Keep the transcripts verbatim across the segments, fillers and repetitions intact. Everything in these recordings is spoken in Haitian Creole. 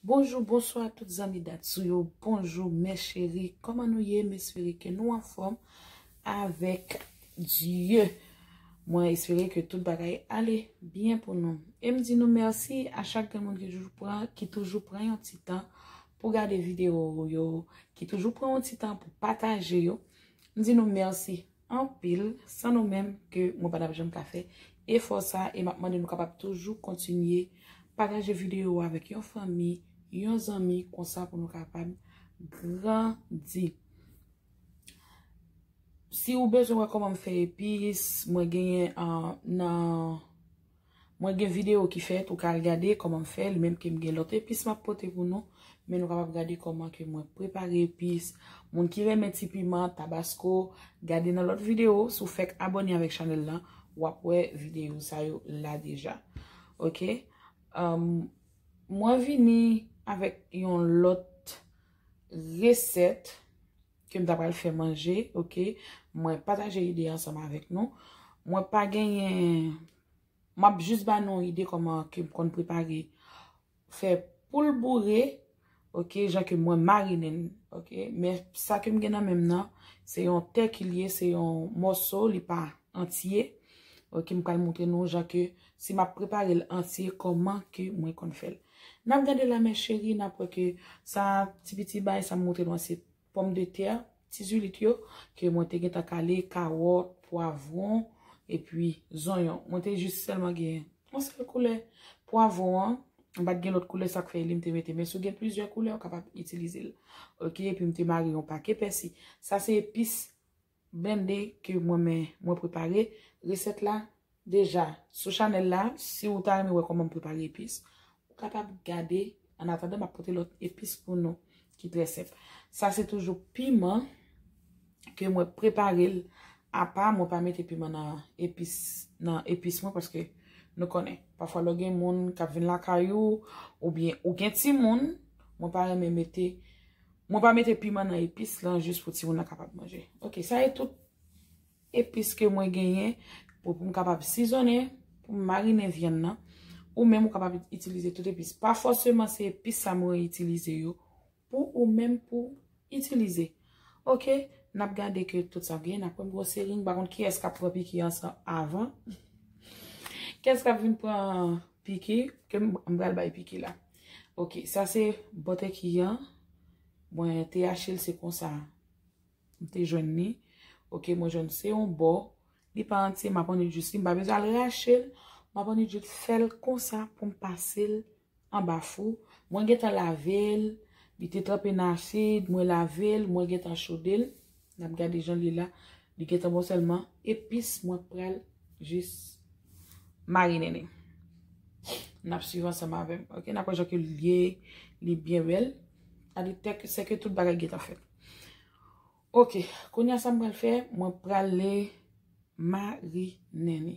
Bonjou, bonswa tout zanmi Datsou yo. Bonjou mes chéris, kòman nou ye? M espere ke nou anfòm avèk Dye. Mwen espere ke tout bagay ale byen pou nou. E m di nou mèsi a chak grenn moun ki toujou pran, ki toujou pran yon ti tan pou gade videyo yo, ki toujou pran yon ti tan pou pataje yo. M di nou mèsi anpil. San nou menm ke mwen pa t ap janm ka fè efò sa, e m ap mande nou kapab toujou kontinye pataje videyo avèk yon fanmi, yon zanmi, konsa pou nou kapab grandi. Si ou bezwen wè kòman m fè epis, mwen genyen, ah, nan, mwen gen videyo ki fèt, ou ka al gade kòman m fè, li menm ke m gen lòt epis m ap pote pou nou, men nou kapab gade kòman ke mwen prepare epis. Moun ki renmen ti piman, tabasko, gade nan lòt videyo, si w fèk abòne avèk chanèl lan, w ap wè videyo sa yo la deja. Oke? Um, mwen vini avèk yon lòt resèt ke m ta pral fè manje, oke? Mwen pataje ide ansanm avèk nou. Mwen pa genyen, m ap jis ba nou ide kòman ke m konn prepare, fè poul boure, oke, jan ke mwen marinen, oke? Men sa ke m gen nan men m nan, se yon tè ki l ye, se yon mòso, li pa antye. Oke, m pral montre nou jan ke si m ap prepare l antye, kòman ke mwen konn fè l. N ap gade la mes chéris, n ap wè ke sa ti piti bay sa m montre nou an se pòmdetè, ti zilit yo, ke mwen te gentan kale, kawòt, pwavwon, epi zonyon. Mwen te jis sèlman gen yon sèl koulè pwavwon an. M pa t gen lòt koulè, sa k fè li m te mete. Men si w gen plizyè koulè, ou kapab itilize l. Oke, epi m te mare yon pake pèsi. Sa se epis blende ke mwen men, mwen prepare. Resèt la, deja, sou chanèl la, si ou ta renmen wè kòman m prepare epis, ou kapab gade. Annatandan, m ap pote lòt epis pou nou, ki trè senp. Sa se toujou piman ke mwen prepare l apa, mwen pa mete piman nan epis, nan epis mwen, paske nou konnen, pafwa lè w gen moun k ap vin lakay ou, oubyen ou gen timoun, mwen pa renmen mete, mwen pa mete piman nan epis lan jis pou timoun nan kapab manje. Oke, sa e tout epis ke mwen genyen pou, pou m kapab sizonnen, pou m marinen vyann nan. Ou menm ou kapab itilize tout epis. Pa fòseman se epis sa mwen itilize yo pou ou menm pou itilize. Oke, n ap gade ke tout sa genyen, n ap pran yon sering, m pa konn kiyès k ap pran piki ansan avan. Kiyès k ap vin pran piki, ke m, m pral bay piki la. Oke, sa se bòtèki an. Mwen te achte l, se konsa m te jwenn li. Oke, mwen jwenn se yon bò. Li pa antye, m ap annik jis li. M pa bezwen al rache l. M ap annik jis fè l konsa pou m pase l anba fou. Mwen gentan lave l. Li te tranpe nan asid. Mwen lave l. Mwen gentan chode l. N ap gade jan l ye la. Li gentan bon sèlman. Epis mwen pral jis marinen li. N ap swiv ansanm avè m. Oke, n ap wè jan ke l ye. Li byen bèl. Sa di tèk, se ke tout bagay gentan fèt. Oke, kounye a sa m pral fè, mwen prale marinen li.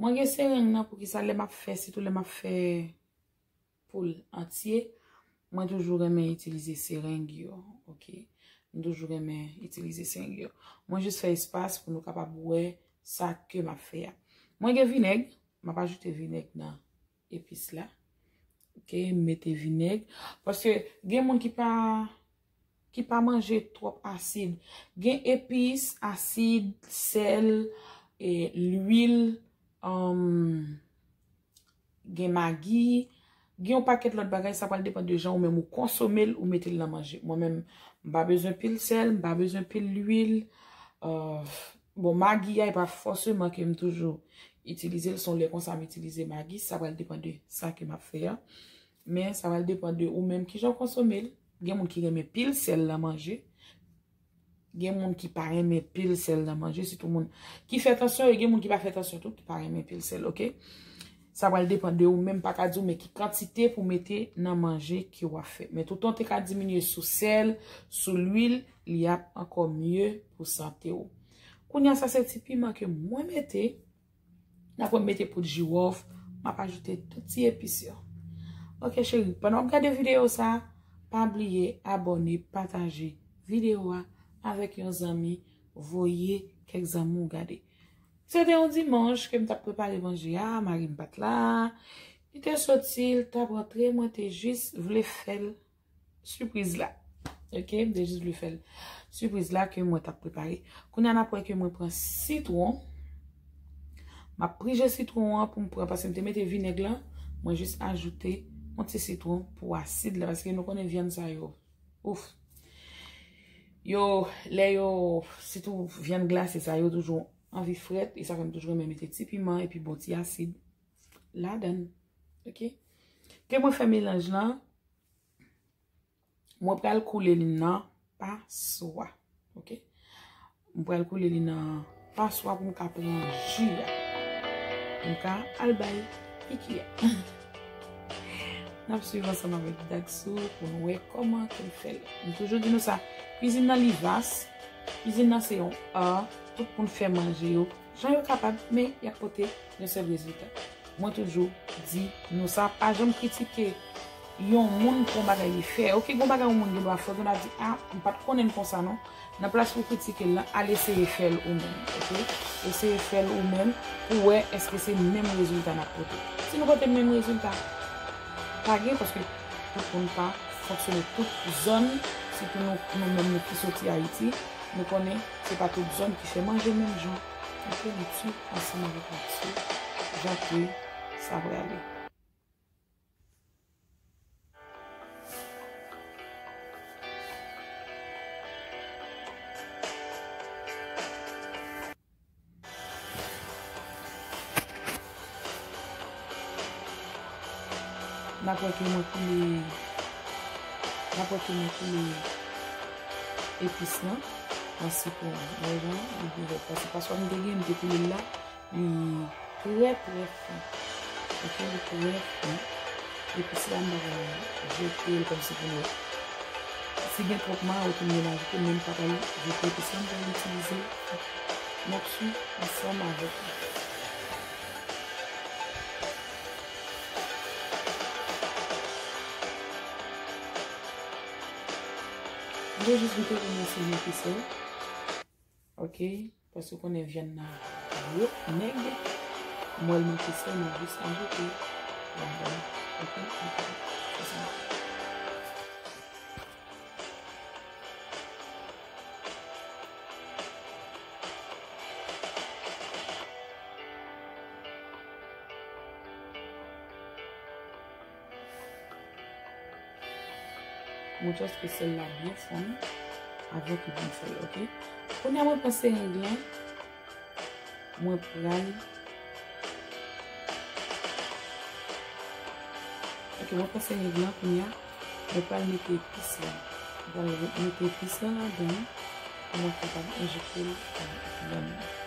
Mwen gen sering nan, poukisa lè m ap fè, sitou lè m ap fè poul antye, mwen toujou renmen itilize sering yo, oke? M toujou renmen itilize sering yo. Mwen jis fè espas pou nou kapab wè sa ke m ap fè a. Mwen gen vinèg, m ap ajoute vinèg nan epis la. Oke, m mete vinèg. Paske gen moun ki pa, ki pa manje twòp asid. Gen epis, asid, sèl, e, lwil, um, gen magi, gen yon pakèt lòt bagay, sa pral depann de jan ou menm ou konsome l, ou mete l nan manje. Mwen menm, m pa bezwen pil sèl, m pa bezwen pil lwil. Euh, bon, magi a, e pa fòseman ke m toujou itilize l, se yon lè konsa m itilize magi, sa pral depann de sa ke m ap fè a. Men sa pral depann de ou menm kijan w konsome l. Gen moun ki renmen pil sèl nan manje. Gen moun ki pa renmen pil sèl nan manje, sitou moun ki fè tansyon, e gen moun ki pa fè tansyon tou, ki pa renmen pil sèl, oke? Sa pral depann de ou menm, pa ka di w men ki kantite pou mete nan manje ke w ap fè. Men toutan w te ka diminye sou sèl, sou lwil, li ap ankò mye pou sante w. Kounye a, sa se ti piman ke mwen mete. Apre m mete poud jiwòf, m ap ajoute tout ti epis yo. Oke cheri, pandan w ap gade videyo sa, pa bliye abòne, pataje videyo a avèk yon zanmi, voye kèk zanmi w gade. Se te yon dimanch ke m t ap prepare manje a, mari m pa t la, Li te soti, l t ap rantre, mwen te jis vle fè l sipriz la. Ok, m te jis vle fè l sipriz la ke mwen t ap prepare. Kounye a n ap wè ke mwen pran sitwon. M ap prije sitwon an pou m pran, paske m te mete vinèg la. Mwen jis ajoute yon ti sitwon pou asid la, paske nou konnen vyann sa yo. Ouf. Yo, lè yo, sitou vyann glase sa, yo toujou anvi frèt, e sa fè m toujou renmen mete ti piman epi bon ti asid ladan. Ok? Ke mwen fè melanj lan, mwen pral koule li nan paswa. Ok? Mwen pral koule li nan paswa pou m ka pran ji a. Pou m ka al bay Kiki a. N ap swiv ansanm avèk Daxou pou n wè kòman ke l fè l. M toujou di nou sa, kwizin nan li vas, kwizin nan se yon ar, tout moun fè manje yo jan yo kapab, men y ap pote yon sèl rezilta. Mwen toujou di nou sa, pa janm kritike yon moun pou yon bagay li fè. Ok, gon bagay yon moun gen dwa fè, ou gen dwa di, "Ah, m pa t konnen l konsa non." Nan plas pou kritike l lan, al eseye fè l ou menm, ok? Eseye fè l ou menm pou wè èske se menm rezilta n ap pote. Si nou pote menm rezilta, pa gen, paske tout moun pa fonksyone, tout zòn, sitou nou, nou menm nou ki soti Ayiti, nou konnen se pa tout zòn ki fè manje menm jan. Ok, n ap swiv ansanm avèk Daxou jan ke sa prale. N ap wè ke mwen koule, n ap wè ke mwen koule epis lan nan sitwon an. Mwen jan li vin vèt. Paske paswa m te gen, m te koule l la. Li trè, trè fen. Ok, li trè fen. Epis la, m pa pral jete l kòmsi pou nou. Si gen twòp mayo ke m gen ajoute, men m pa pral jete epis la, m pral itilize l. N ap swiv ansanm avèk mwen. M te jis goute pou mwen si l epis la. Ok. Paske w konnen vyann nan gwo nèg, m wè l manke sèl, m ap jis ajoute ladan. Ok, ok, se sa. Mwen trust ke sèl la byen fonn avan ke pou m fè l, ok? Kounye a mwen pran sereng lan, mwen pral, ok, mwen pran sereng lan kounye a, mwen pral mete epis la. Mwen pral mete epis la ladan pou mwen kapab enjekte l nan vyann nan.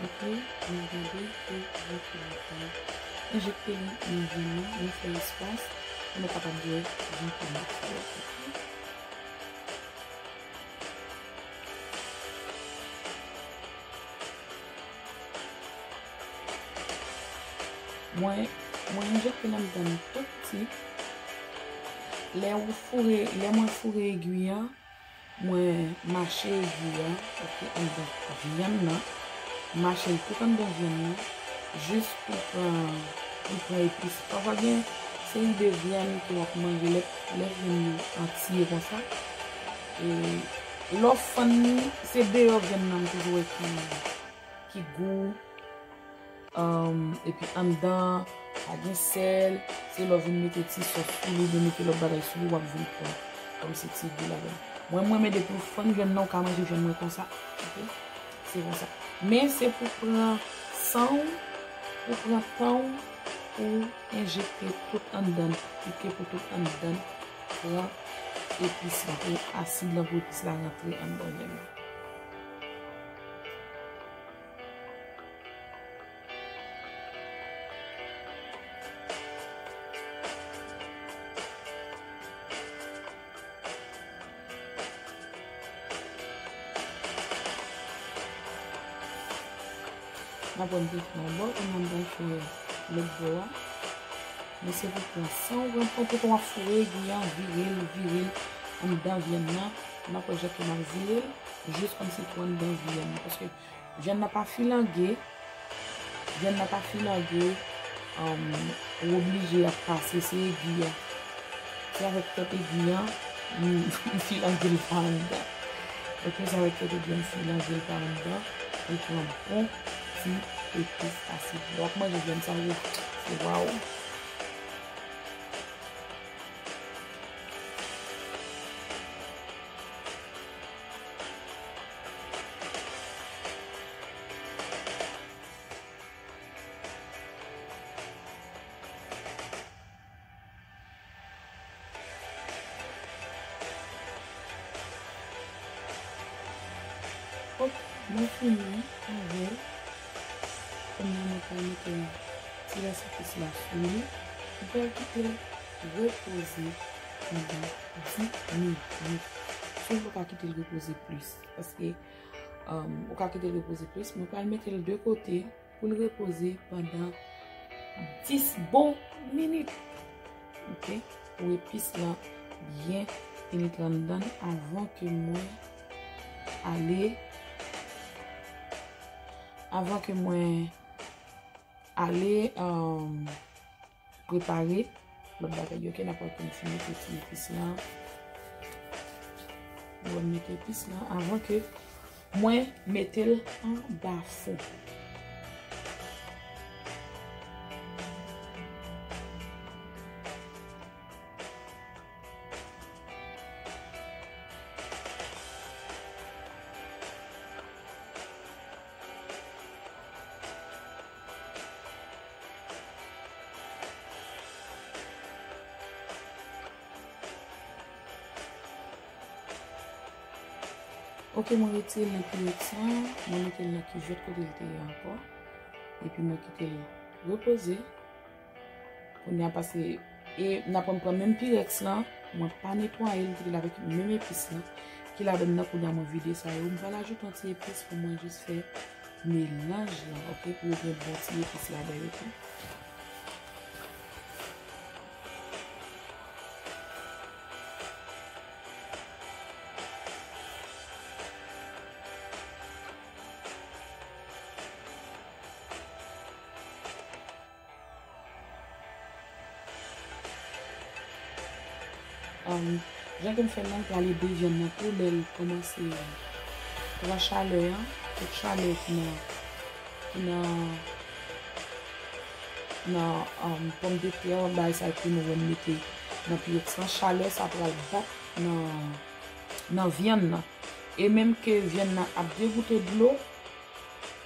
Ok, ann gade ki jan pou nou fè. Enjekte li nan vyann nan, nou fè espas pou nou kapab wè jan pou nou fè. Ok. Mwen, mwen enjekte l anndan l tou piti. Lè ou foure, lè mwen foure egwi an, mwen mache egwi an, ok, anndan vyann nan. Mache l tout anndan vyann nan, jis pou pran, pou pran epis. Pafwa gen seri de vyann ke w ap manje, lè, lè vyann yo antiye konsa. E lè w fann li, se deyò vyann nan m toujou wè ki, ki gou. Anm, epi anndan, pa gen sèl. Se lè w vin mete ti sòs sou li, oubyen mete lòt bagay sou li, w ap vin pran kòmsi ti gou ladan. Mwen, mwen renmen depi w fann vyann nan, w ka manje vyann mwen konsa. Ok? Se konsa. Men se pou pran san w, pou pran tan w, pou enjekte tout anndan l, pike pou tout anndan l pran epis lan, pou asid lan, pou epis la rantre anndan vyann nan. N ap wè m te fè yon bò, e m ap fè lòt bò a. Men se pou pran san w pran, pran, pran, w ap foure egi an, vire l, vire l anndan vyann nan. N ap wè jan ke m ap vire l, jis kòmsi pou anndan vyann nan. Paske vyann nan pa filange, vyann nan pa filange, um, ou oblije ap pase, se egi a. Se avèk tèt egi an, m, m filange l pa anndan. Ok, se avèk tèt egi an, m filange l pa anndan. Li pran bon ti epis asid. Lè w ap manje vyann sa, ou, se waw. Ok, mwen fini avè l. Kounye a mwen pral mete ti rès epis la sou li. Mwen pral kite l repoze pandan dis minit. Sou ou ka kite l repoze plis. Paske, um, ou ka kite l repoze plis. Mwen pral mete l de kote pou l repoze pandan dis bon minit. Ok? Pou epis lan byen penetre anndan l avan ke mwen ale, avan ke mwen ale, um, prepare lòt bagay yo. Ok, n ap wè pou m fin mete ti epis lan. Mwen mete epis lan avan ke mwen mete l anba fou. Ok, mwen retire l nan pirèks lan, mwen mete l nan kivèt kote l te ye ankò. Epi mwen kite l repoze. Kounye a pase, e n ap pran, pran menm pirèks lan, mwen pa netwaye l, m kite l avèk menm epis lan ki ladann nan. Kounye a mwen vide sa yo, m pral ajoute yon ti epis pou mwen jis fè melanj lan, ok, pou yo gen bon ti epis ladan yo tou. Um, jan ke m fè l la, m pral ede vyann nan tou lè l kòmanse pran chalè an, tout chalè ki nan, ki nan, nan, um, pòmdetè, bagay sa yo ke nou wè m mete nan pirèks lan, chalè sa pral bat nan, nan vyann nan. E menm ke vyann nan ap degoute dlo,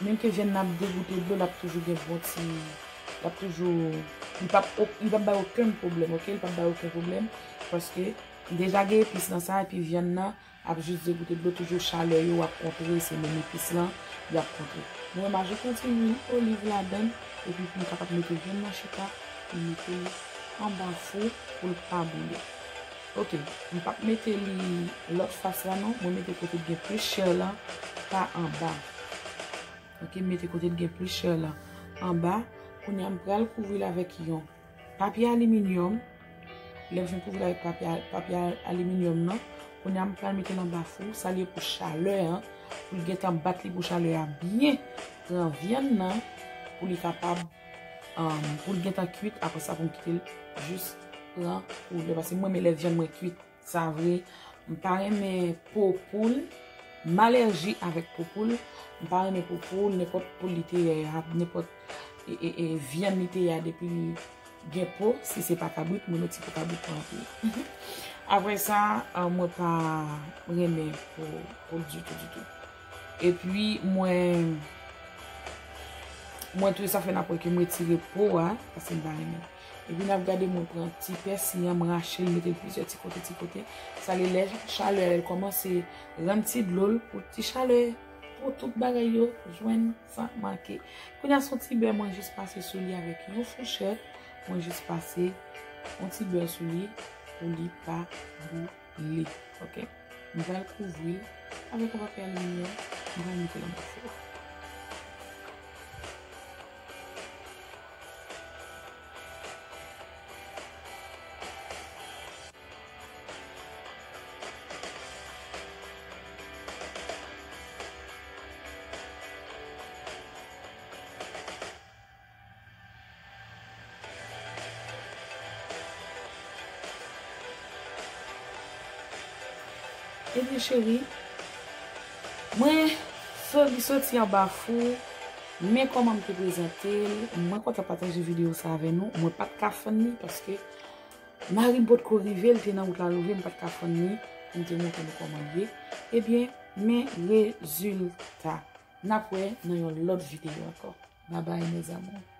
Menm ke vyann nan ap degoute dlo, l ap toujou gen bon ti, l ap toujou, li p ap, li p ap bay okenn pwoblèm, ok? Li p ap bay okenn pwoblèm, paske deja gen epis nan sa, epi vyann nan ap jis degoute dlo, toujou chalè yo ap kontre, se menm epis lan, y ap kontre. Mwen, m ajoute yon ti lwil oliv ladann, epi pou m kapab mete vyann nan chita, m mete li anba fou pou l pa boule. Ok, m p ap mete li lòt fas la non, mwen mete kote k gen plis chè lan pa anba. Ok, m mete kote k gen plis chè lan anba. Kounye a m pral kouvri l avèk yon papye aliminyòm. Lè m fin kouvri l avèk papye, papye aliminyòm nan, kounye a m pral mete l anba fou, sa l ye pou chalè an, pou l gentan bat li pou chalè a byen pran vyann nan, pou li kapab um, pou l gentan kwit, apre sa pou m kite l jis pran koulè. Paske mwen renmen lè vyann mwen kwit, sa vre. M pa renmen po poul, m alèji avèk po poul, m pa renmen po poul, nenpòt poul li te ye a, nenpòt e, e, e, vyann li te ye a, depi l gen po, si se pa kabrit, mwen met ti po kabrit pou antre. Apre sa, uh, mwen pa renmen po, po ditou, ditou. Epi mwen, mwen tou sa fè n ap wè ke m retire po a, paske m pa renmen. Epi n ap gade mwen pran ti pèsi an, m rache l, mete l plizyè ti kote, ti kote. Sa li lè chalè a, l kòmanse rann ti dlo l pou ti chalè, pou tout bagay yo jwenn san manke. Kounye a se yon ti bè mwen jis pase sou li avèk yon fouchèt, mwen jis pase yon ti bè sou li pou li pa boule. Li. Ok. M pral kouvri l avèk yon papye aliminyòm. M pral mete l anba fou. Ebyen cheri, mwen fè li soti anba fou, men kòman m te prezante l, mwen kontan pataje videyo sa avè nou, mwen pa t ka fann li paske mari m potko rive, l te nan wout la louvri, m pa t ka fann li pou m te montre nou kòman l ye. Ebyen, men rezilta. N ap wè nan yon lòt videyo ankò. Babay mes amours.